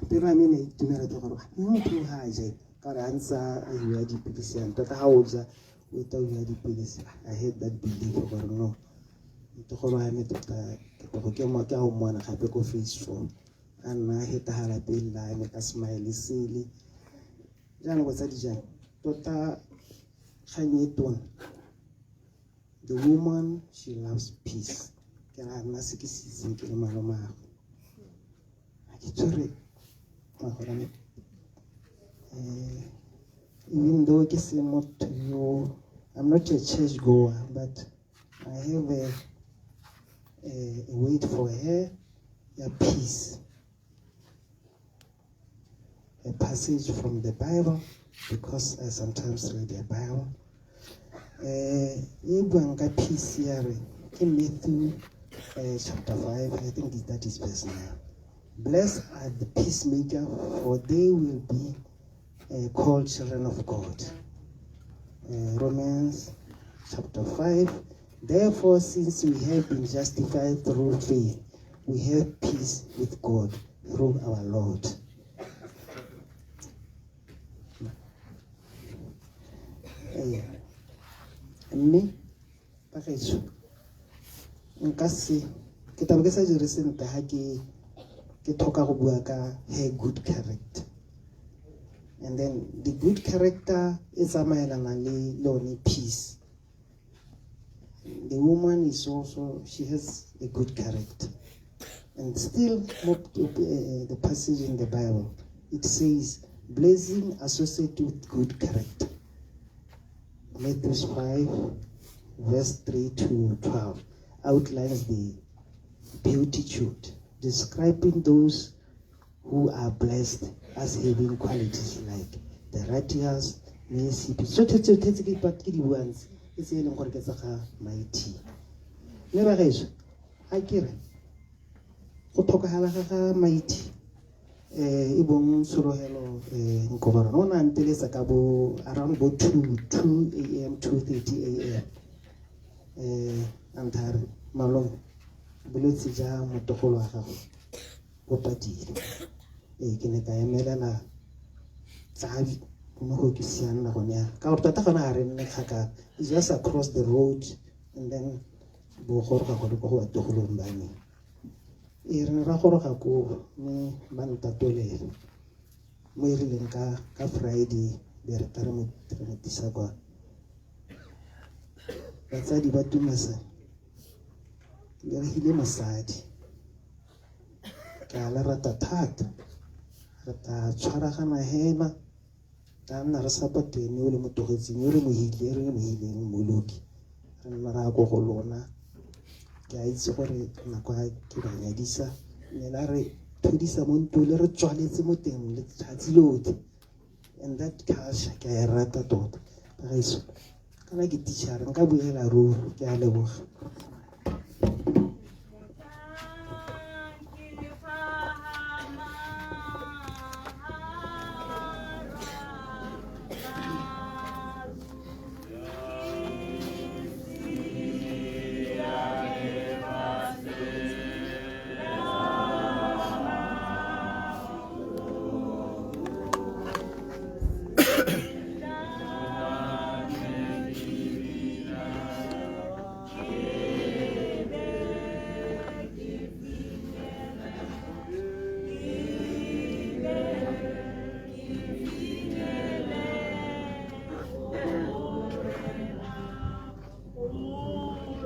Pelo ya me ne itumela ke gore mme motho ga a ja ka gore a ntse a iwa dipilisi yang tota ga o ja o eta o iwa dipilisi. I had that belief gore no ntlogolo wa me tota ke tlogo ke mo ke a o mmona gape ko phase 4 a nna a hetagala pele la me ka smile sele. Jaanong botsadi jang tota kgang e tona, the woman she loves peace. Ke ra nna se ke se itseng ke le malomagwe ga ke tshwere magorane. Even though ke se motho yo, I'm not a church goer, but I have a word for her, ya peace. A passage from the Bible, because I sometimes read the Bible. E buang ka peace ya re ke Matthew chapter 5, I think that is verse 9. Blessed are the peacemaker, for they will be called children of God. Romans chapter 5, therefore since we have been justified through faith, we have peace with God through our Lord. Mme bagaetsho nka se ke tlabe ke sa dire sentle ga ke tlhoka go bua ka her good character, and then the good character e tsamaelana le yone peace. The woman is also, she has a good character. And still, the passage in the Bible, it says, blessing associated with good character. Matthew 5, verse 3 to 12, outlines the beatitude, describing those who are blessed as having qualities like the righteous, mercy, peace. So, tse tse ke di buang tse, ke tse e leng gore ke tsa ga Mighty. Mme ba gaetsho, a ke re, go tlhokagala ga ga Mighty, e bong Tshologelo Nkoborwane, o ne a nteletsa ka bo around bo 2 a.m., 2:30 a.m. A ntha re, malome, bolwetse ja motogolo wa gago bo padile. Ke ne ka emelela tsabi mo go ke sianna gone ya ka gore tota gone ga re nne kgakala, it's just across the road, and then bo goroga gone ko go batogolong ba me. E re ne ra goroga koo mme ba ntatolela. Mo e rileng ka ka Friday be re tla re mo re mo tisa kwa. Batsadi ba Tumasa le re hile mosadi. Ke a le rata thata. Re tla tshwaragana hela tla nna re support ene o le mo togetseng yo re mo hile re mo hileng Mmoloki. Re nna ra ko go lona. Ke a itse gore nako ya ke ba nyadisa ne la re thudisa mo ntlong le re tswaletse mo teng letsatsi lotlhe. And that culture ke a e rata tota. Bagaetsho kana ke teacher nka buela ruri ke a leboga.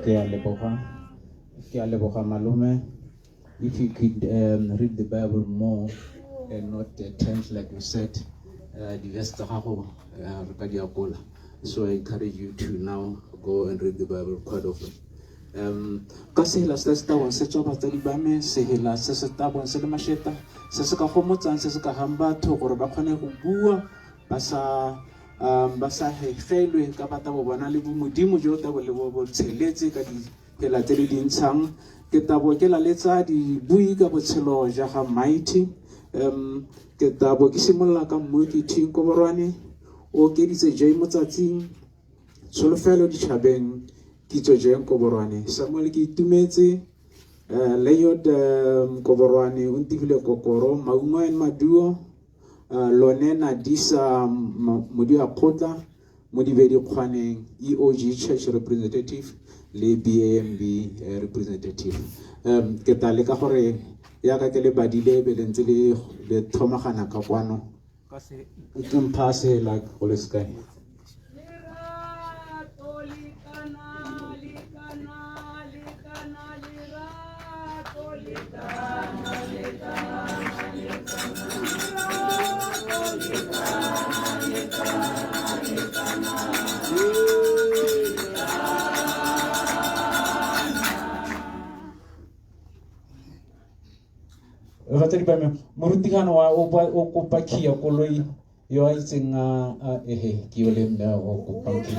Ke a leboga, ke a leboga malome. If you could read the Bible more and not tense like you said, di-verse tsa gago re ka di akola. So I encourage you to now go and read the Bible quite often. Ka sehela se se tabong se tswa batsadi ba me, sehela se se tabong se le masheta, se se ka gomotsang, se se ka gang batho gore ba kgone go bua ba sa ba sa hegelwe ka ba tabo bona le bomodimo jo tabo le bo bo tsheletse ka ditsela tse le dintshang. Ke tabo ke laletsa dibui ka botshelo ja ga Mighty. Ke tabo ke simolola ka mmoki T Nkoborwane, o okeditse J Motsatsing, Tsholofelo Ditšhabeng, Kitso J Nkoborwane. Samuel ke itumetse, Leod Nkoborwane o ntifile kokoro, Maungo and Maduo, Lone Nadisa Modia Kgotla, Modibedi Kgwaneng, EOG Church Representative le BAMB Representative. Ke tla leka gore yaka ke le badile be le ntse le le thomagana ka kwano. Ke mpha sehela go le sekae. Batsadi ba me, morutigano wa o ba o kopa key ya koloi yo a itseng a ehe ke yo le mme o kopang key.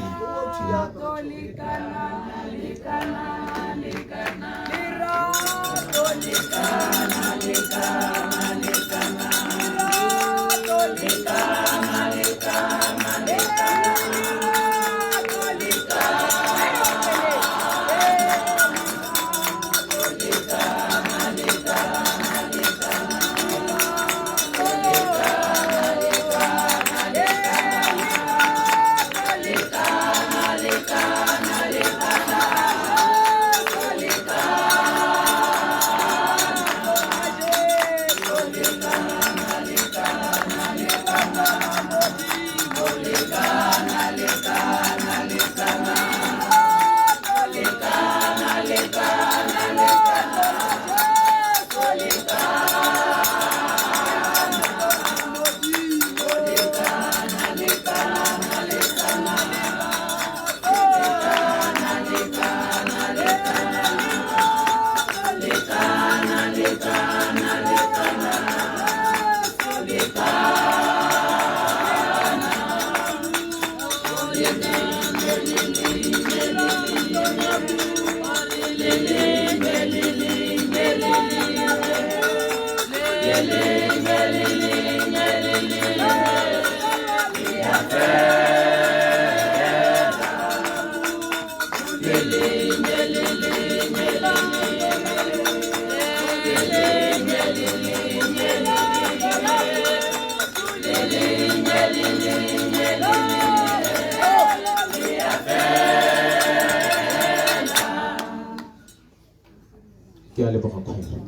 Ke a leboga kgwele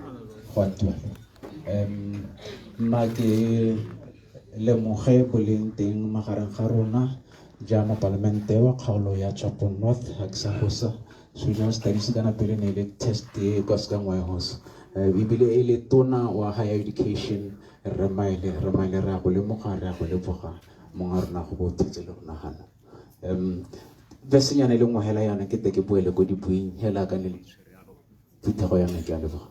go atuela. Mma ke lemoge boleng teng magareng ga rona ja mopalamente wa kgaolo ya Tswapong North ga ke sa fosa so studies kana pele ne le test e kwa se ka house ebile e le tona wa higher education re maele re maele re a go lemoga re a go leboga mongwe rona go bo thetse le go nagana. Vesenyana e le nngwe hela yana ke te ke boele ko dibuing hela ka ne le phuthego ya me ke a leboga.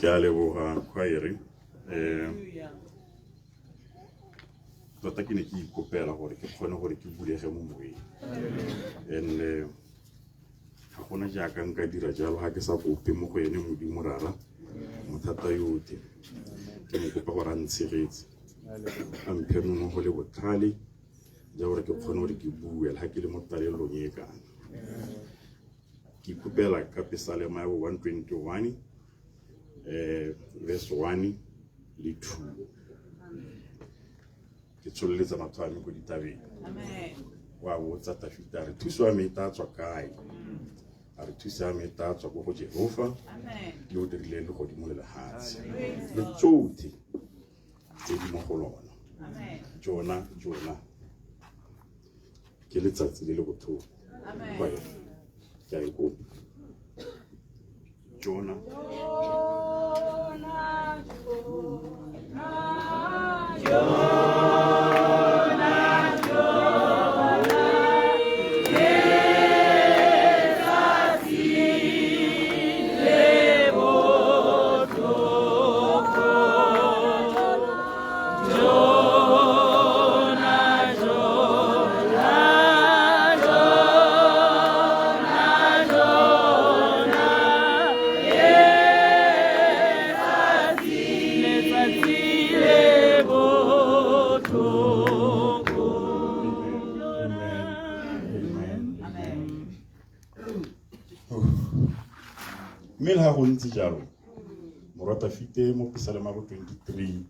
Ke a leboga choir. Tota ke ne ke ikopela gore ke kgone gore ke bulege mo moyeng. And ga gona jaaka nka dira jalo ga ke sa kope mo go ene Modimo Rara mothata yotlhe. Ke mo kopa gore a ntshegetse, a mphe nonofo le botlhale ja gore ke kgone gore ke bue le ga ke le mo talelong e kana. Ke ikopela ka Pesalema ya bo 121 verse 1 le 2. Ke tsholeletsa matho a me ko ditabeng. Wa botsa Tafita a re thuso ya me e tla tswa kae? A re thuso ya me e tla tswa ko go Jehova yo o dirileng legodimo le lefatshe le tsotlhe tse di mo go lona. Jona, Jona ke letsatsi le le botlhoko. Ke a e kopa. Jona. Jona, Jona. Mme le ga go ntse jalo, morwa Tafite mo Pesalema bo 23,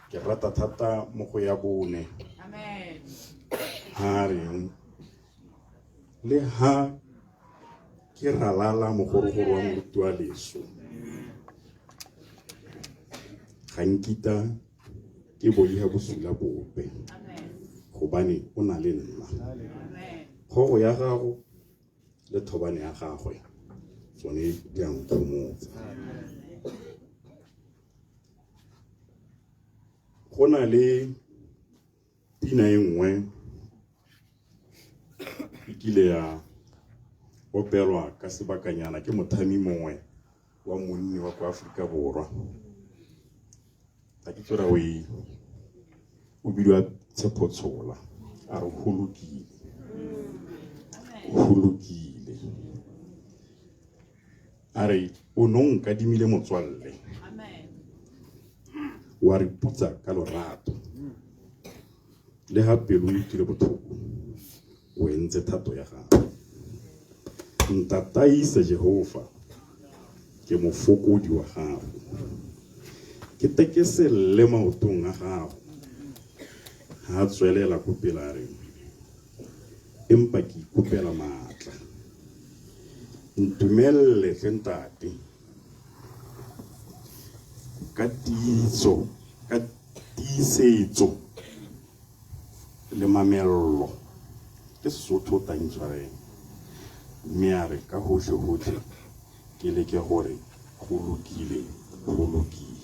ke rata thata mo go ya bone. Ha reng le ha ke ralala mogorogoro wa moruti wa leso, ga nkita ke boiha bosula bope, gobane o na le nna. Kgogo ya gago le thobane ya gagwe tsone di a nkgomotsa. Go na le pina e nngwe e kile ya opelwa ka sebakanyana ke mothami mongwe wa monni wa kwa Aforika Borwa. Ga ke tsora o e o bidiwa Tshepo Tshola, a re ho lokile, ho lokile. A re o no nkadimile motswalle, wa re putsa ka lorato, le ha pelo e utlwile botlhoko, o entse thato ya gago. Ntataise Jehova, ke mofokodi wa gago, ke tekeselle maotong a gago. Ha tswelela ko pele a re, empa ke ikopela maatla, ntumelle tle ntate ka tiiso, ka tiisetso le mamello. Ke Sesotho o tang tshwareng, mme a re ka hohle hohle ke leke gore go lokile, go lokile.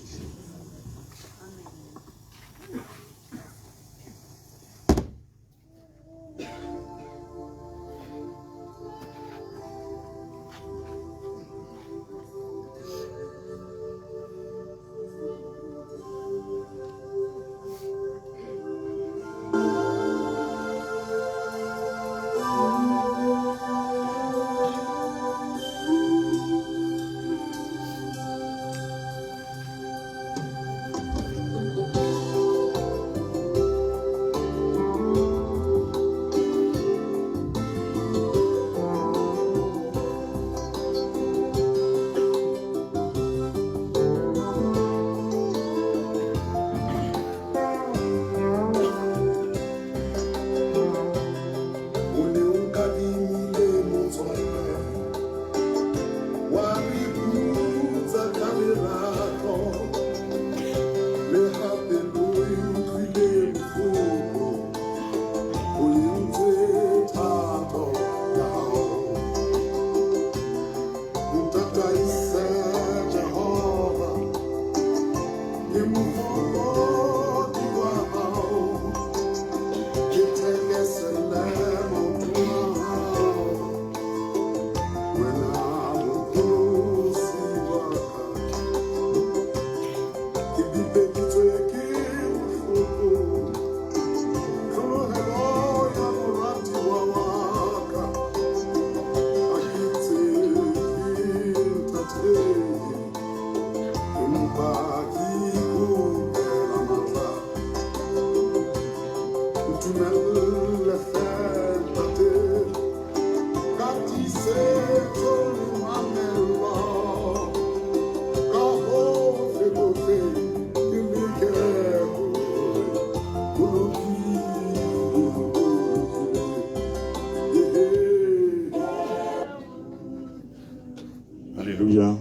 Hallelujah.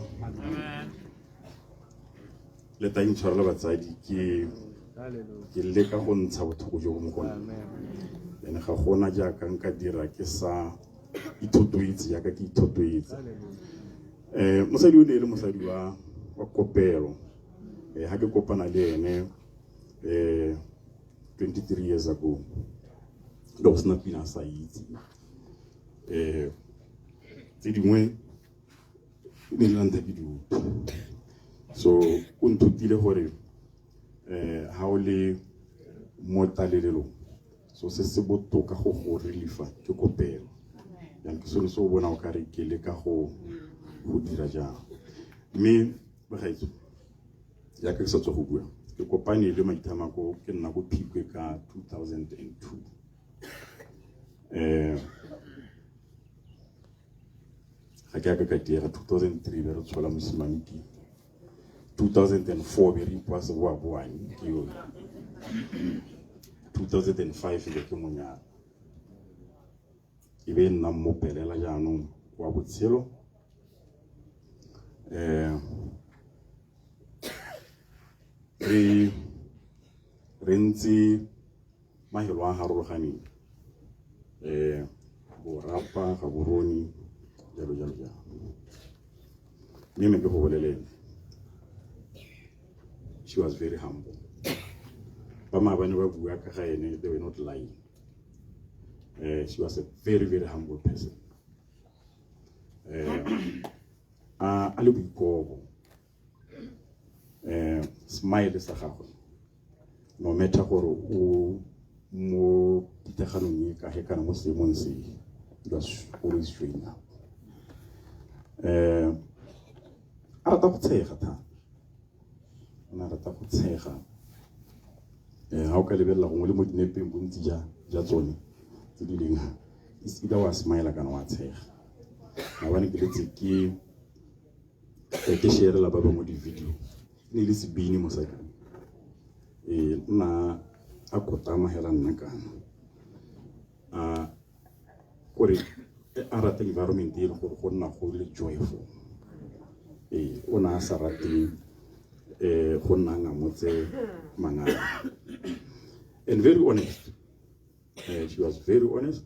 Le tla intshwarela batsadi, ke leka go ntsha botlhoko jo bo mo go nna. Ene ga gona jaaka nka dira ke sa ithotoetse jaaka ke ithotoetse. Mosadi o ne e le mosadi wa kopelo. Ha ke kopana le ene, 23 years ago le go sena pina a sa itse. Tse dingwe e ne le la ntlha ke di utlwa. So o nthutile gore ha o le mo talelelong, so se se botoka go go reliefa ke kopelo. Yang ke sone se o bona o kare ke leka go dira jang. Mme bagaetso, jaaka ke sa tswa go bua, ke kopane le Maithamako ke nna ko Phikwe ka 2002. Ga ke a ka ka diega, 2003 be re tshola mosimane ke 2004 be re ipoa seboaboane ke yone, 2005 be ke monyana, e be nna mmopelela jaanong wa botshelo. Re ntse mafelo a harologaneng, Borapa, Gaborone, jalo jalo jalo. Mme me ke go bolelele, she was very humble. Ba maabane ba bua ka ga ene, they were not lying. She was a very, very humble person. A le boikobo. Smile sa gagwe, no matter gore o mo titeganong e kae kana mo seemong se, it was always showing up. A rata go tshega thata, o ne a rata go tshega. Ha o ka lebelela gongwe le mo dinepeng bontsi ja tsone tse di leng, is either wa smile kana wa tshega. Maabane ke letse ke sharela ba bangwe di-video, ne le sebini mosadi. Nna a kotama hela nna kana a kore a rata environment e le gore go nna go le joyful. O ne a sa rate go nna ngamotse mangana, and very honest. She was very honest.